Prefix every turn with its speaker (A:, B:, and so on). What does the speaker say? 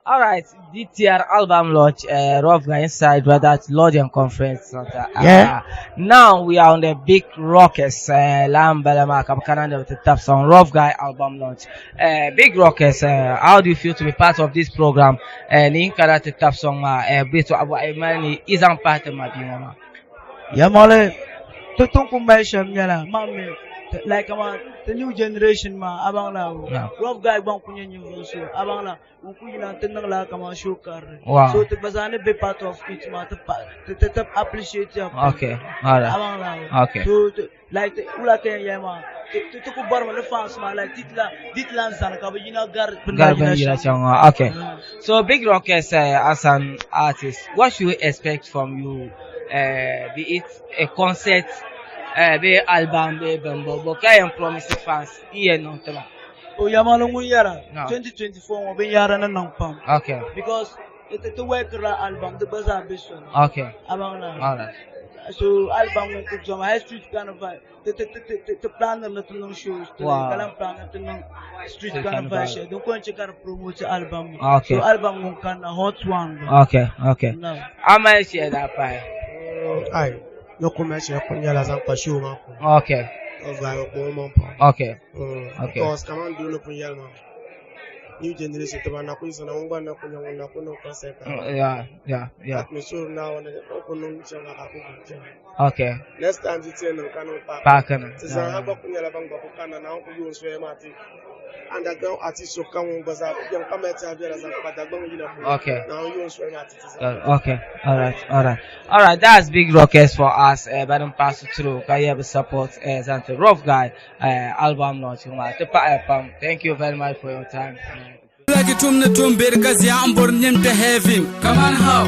A: All right, DTR album launch, Rough Guy inside Radat Lodge and Conference Center. Now we are on the big rockers, Lambala Makabakana, the top song, Rough Guy album launch. Big Rockers, how do you feel to be part of this program? Ni kana ti tab song ma, bɛ to abu imani izan pahati ma bi ŋɔ ma.
B: Yamale, to tun ku mali shɛm nyɛla maa mi like kama the new generation maa a baŋ la Rough Guy gba n-ku nyɛ ninvuɣ so a baŋ la ŋun ku yina nti niŋ la kaman show karili. So ti gba zaa ni be part of it maa ti pa ti ti ti appreciate ya pam.
A: All right.
B: A baŋ la So like wula ka yɛn yɛli maa ti ti ku bɔrimi ni fans maa like ti ti lan di ti lan zani ka bɛ yina gari bɛ ni daa
A: Gari bɛ ni
B: yina
A: yina
B: shɛm.
A: Shɛm maa. Okay. So Big Rockers, as an artist, what should we expect from you? Be it a concert, be it album, be it bimbo, but ka yɛn promise fans n yɛn niŋ ti ma?
B: O yamali ŋun yɛra
A: No.
B: 2024 ŋɔ binyahari ni niŋ pam because ti ti workirila album di gba zaa be soli. A baŋ la?
A: All right.
B: So album ŋun ku zoma high street carnival ti ti ti ti ti planiri ni ti niŋ shows ti ka lan planiri ti niŋ street
A: Street
B: carnival
A: carnival.
B: Shɛli din ko n-chɛ ka di promote album maa. So album ŋun kanna hot one gba.
A: Okay.
B: No.
A: A mali shɛli daa pahi?
C: Ai, ni ku mali shɛli ku nyɛla zaŋ kpa show maa puuni. O vaai o kpa o maŋ pam. Because kaman doo ni pun yɛli maa, new generation ti ban na ku yiɣisi na ŋun gba na ku nyɛ ŋun na ku niŋ concert ka. That means so Naawuni o ku niŋ shɛm maa ka a ku guui chana. Next time ti ti yɛn niŋ ka niŋ paaki.
A: Paaki ni.
C: Ti zaa ha gba ku nyɛla ban gba ku kanna Naawuni ku yooi soya maa ti underground artist so kam ŋun gba zaa bɛni ka mali tɛha viɛla zaŋ kpa Dagbaŋ yila polo. Naawuni yooi soya maa ti ti zaa.
A: Okay. All right. That's Big Rockers for us. But pass through. Ka yɛ bi support Zante Rough Guy album launch. Ti paɣaya pam. Thank you very much for your time.
D: Like tum ni tum bir ka zia n bor nim to heaven. Come on, how?